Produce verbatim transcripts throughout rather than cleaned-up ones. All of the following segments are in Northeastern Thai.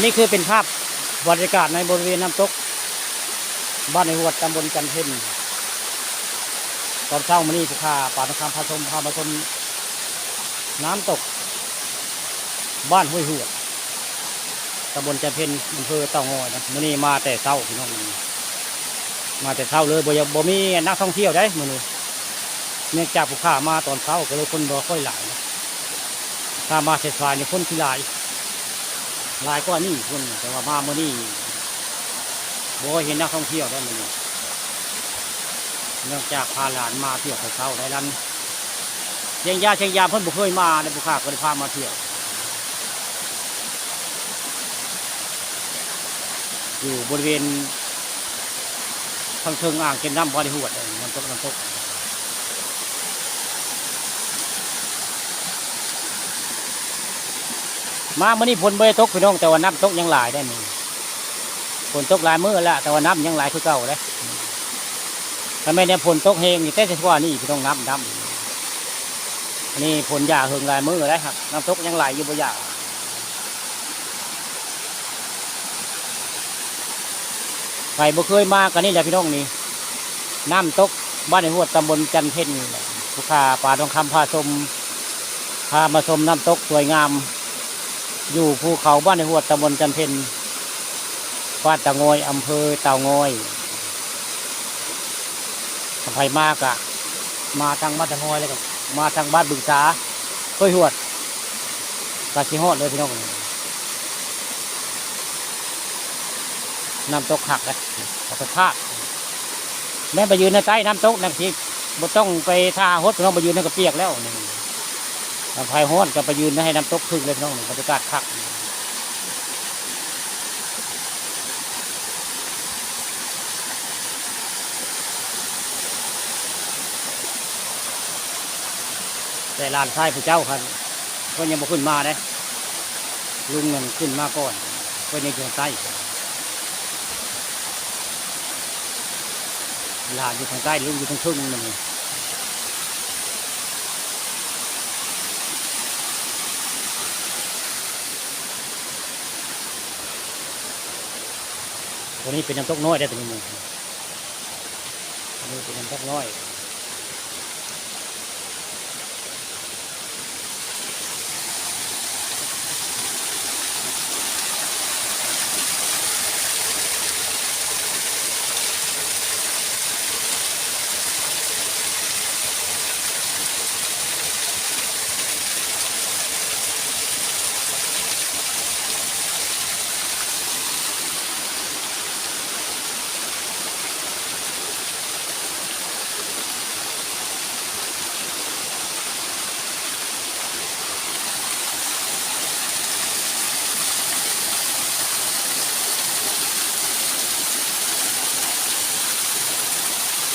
นี่คือเป็นภาพบรรยากาศในบริเวณน้ำตกบ้านห้วยหวด ตำบลจันเพ็ญ ตอนเช้ามื้อนี้ผู้ข่าวปานคำพาชม พามาชมน้ำตกบ้านห้วยหวด ตำบลจันเพ็ญ อำเภอเต่างอยนะ มื้อนี้มาแต่เช้าพี่น้อง มาแต่เช้าเลย บ่อยาก บ่มีนักท่องเที่ยวได้มื้อนี้ เนื่องจากผู้ข่าวมาตอนเช้าก็เลยคนบ่ค่อยหลายนะ ถ้ามาสายๆนี่คนสิหลาย หลายกว่านี้คน แต่ว่ามามื้อนี้บ่เห็นนักท่องเที่ยวได้มื้อนี้ เนื่องจากพาหลานมาเที่ยวแต่เช้าได้ หลานเชียงยา เชียงยาเพิ่นบ่เคยมาเลย ผู้ข่าวก็เลยพามาเที่ยว อยู่บริเวณทางเทิงอ่างเก็บน้ำบ้านห้วยหวด น้ำตก น้ำตก มามื้อนี้ฝนบ่ได้ตกพี่น้อง แต่ว่าน้ำตกยังหลายได้นี่ ฝนตกหลายมื้อแล้ว แต่ว่าน้ำยังหลายคือเก่าเด้ ถ้าแม่นฝนตกแฮงนี่ แต่สิกว่านี้พี่น้อง น้ำ น้ำ อันนี้ฝนหย่าเหิงหลายมื้อแล้วครับ น้ำตกยังไหลอยู่บ่หย่า ไผบ่เคยมาก็นี่แหละพี่น้องนี่ น้ำตกบ้านห้วยหวด ตำบลจันเพ็ญนี่แหละ ผู้ข่าวปานคำพาชม พามาชมน้ำตกสวยงาม อยู่ภูเขาบ้านห้วยหวด ตำบลจันเพ็ญ บ้านเต่างอย อำเภอเต่างอย ถ้าไผมาก็มาทางบ้านเต่างอย แล้วก็มาทางบ้านบึงสา ห้วยหวด ก็สิฮอดเลยพี่น้อง น้ำตกคักเลย ขอสภาพ แม่นไปยืนในใต้น้ำตกนั่นสิ บ่ต้องไปท่าหดพี่น้อง ไปยืนนั่นก็เปียกแล้วนี่ ถ้าไผฮ้อนก็ไปยืนให้น้ำตกครึ้งเลยพี่น้อง บรรยากาศคัก แต่หลานชายผู้เจ้าคัน เพิ่นยังบ่ขึ้นมาเด้ ลุงนั่นขึ้นมาก่อน เพิ่นยังอยู่ทางใต้ หลานอยู่ทางใต้ ลุงอยู่ทางเทิงนั่นนี่ ตัวนี้เป็นน้ำตกน้อยได้อ ตัวนี้นี่ อันนี้เป็นน้ำตกน้อย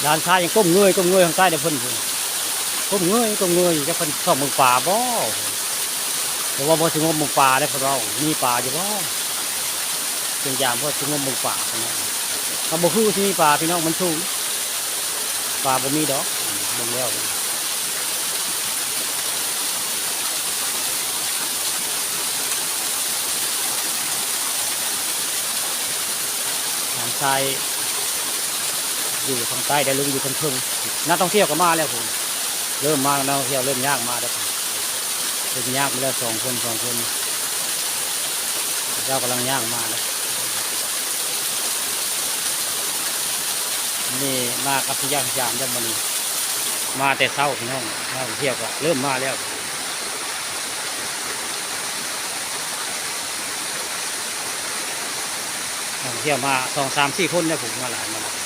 หลานชายยังก้มเงยก้มเงยทางใต้เด้อเพิ่น ก้มเงยก้มเงย จักเพิ่นส่องเบิ่งปลาบ่ เพราะว่าบ่สิงมเบิ่งปลาเด้อเพิ่นเว้า มีปลาอยู่บ่ เพิ่นยามเพิ่นสิงมเบิ่งปลา เพิ่นว่า ก็บ่คือสิมีปลาพี่น้อง มันสูง ปลาบ่มีดอก เบิ่งแล้ว หลานชายอยู่ทางใต้ แต่ลุงอยู่ทางเทิง นักท่องเที่ยวก็มาแล้วผม เริ่มมาแล้ว นักท่องเที่ยวเริ่มย่างมาแล้วผม เริ่มย่างมาแล้ว สองคน สองคน เจ้ากำลังย่างมาแล้ว นี่มากับพี่ย่างยามเด้อมื้อนี้ มาแต่เช้าพี่น้อง นักท่องเที่ยวก็เริ่มมาแล้ว นักท่องเที่ยวมาสองสามสี่คนเนี่ย ผมมาหลาย มาหลาย